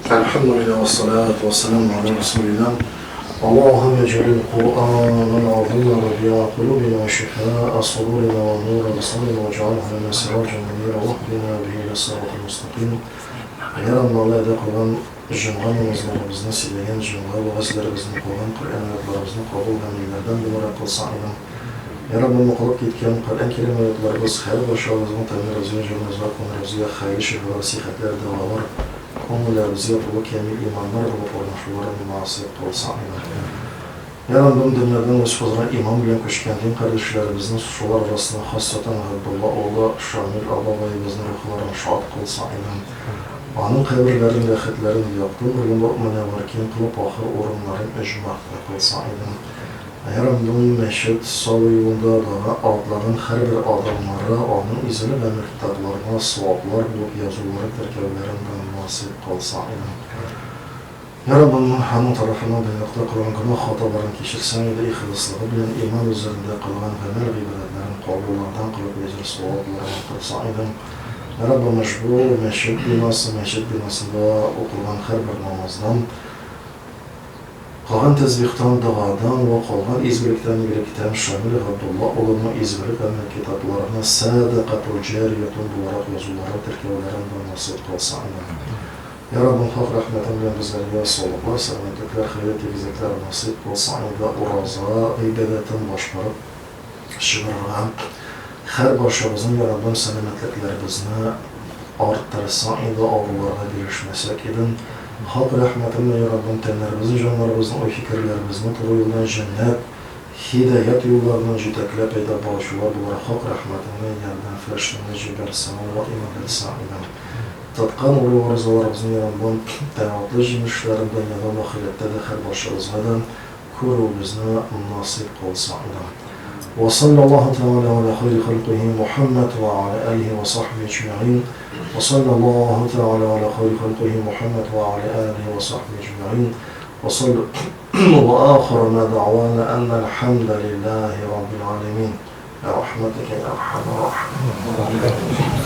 Әлхәмдүлилләһ вәссалату вәссәламу аля расулилла. Аллаһуммә иҗәлил Куръанал азима рабиа кулубина ва шифаа судурина ва нура абсарина ва иҗәлһу лана сираҗан мунира ваһдина бихи иля сиратил мустаким. Я Раббым, Алла әда кылган җомга намазларыбызны, сөйләгән җомга вәгазьләребезне, укылган Коръән аятларыбызны кабул гамәлләрдән буларак кылсаң идең. Я Раббым, укылып киткән Коръән Кәрим аятларыбыз һәр барчабызның тәннәребезгә, җаныбызга, күңелебезгә хәерле шифалар, сихәтләр, дәвалар, күңелләребезгә тулы кямил иманнар булып урнашуларын насыйп кылсаң иде. Я Раббым, дөньядан үз хозурыңа иман белән күчкән дин кардәшләребезне, шулар арасында хассатан Габдулла улы Шамил абабаебызның рухларын шат кылсаң иде. Аның каберләрен, ләхетләрен якты нурлы мөнәввәр киң кылып, ахыр урыннарын оҗмахта кылсаң иде. Я Раббым, мәчет салу юлында дага атлаган һәрбер адымнары аның изеле гамәл китапларына саваплар булып язулары, теркәүләрен дә насыйп кылсаң иде. Я Раббым, аның тарафыннан дөньялыкта кылган гөнаһ-хаталарын кичерсәң иде, ихласлыгы белән иман үзәрендә кылган гамәл-гыйбадәтләрен кабуллардан кылып әҗер-савапларын арттырсаң иде. Я Раббым, ошбу мәчет бинасы, мәчет бинасында укылган һәрбер намаздан, Кылган тәсбихтан, догадан вә калган изгелектән, игелектән Шамил Габдулла улының изгелек гамәл китапларына сәдакатул җариятун буларак язуларын, теркәүләрен дә насыйп кылса иде. Йа Раббым, хак рәхмәтең белән безләргә саулыклар, сәламәтлекләр, хәер тигезлекләр насыйп кылса иде, ураза гыйбадәтен башкарып чыгарырга һәр барчабызның, йа Раббым, сәламәтлекләребезне арттырсаң иде, авыруларга бирешмәсәк иде. Хак рәхмәтеңне, йа Раббым, тәннәребезне, җаннарыбызны, уй-фикерләребезне туры юлдан җәннәт, һидаять юлларыннан җитәкләп әйдәп баручылар буларак хак рәхмәтеңне, ярдәм фәрештәңне җибәрсәң, вә имәдәтсәң идең. Тоткан уразаларыбызны, йа Раббым, тәгатлы җимешләрен дөньяда да, ахирәттә дә һәр барчабызга да күрүебезне насыйп кылсаң идең. Вә салләллаһу тәгалә галә хайри халкыйһи Мухәммәд вә галә әлиһи вә сахбиһи әҗмәгыйн. Вә салләллаһу тәгалә галә хайри халкыйһи Мухәммәд вә галә әлиһи вә сахбиһи әҗмәгыйн. Вә салл вә ахиру ма дәгъвана әннәл хәмдә лиллаһи раббил галәмин. Бирахмәтикә йә әрхәмәр рахимин.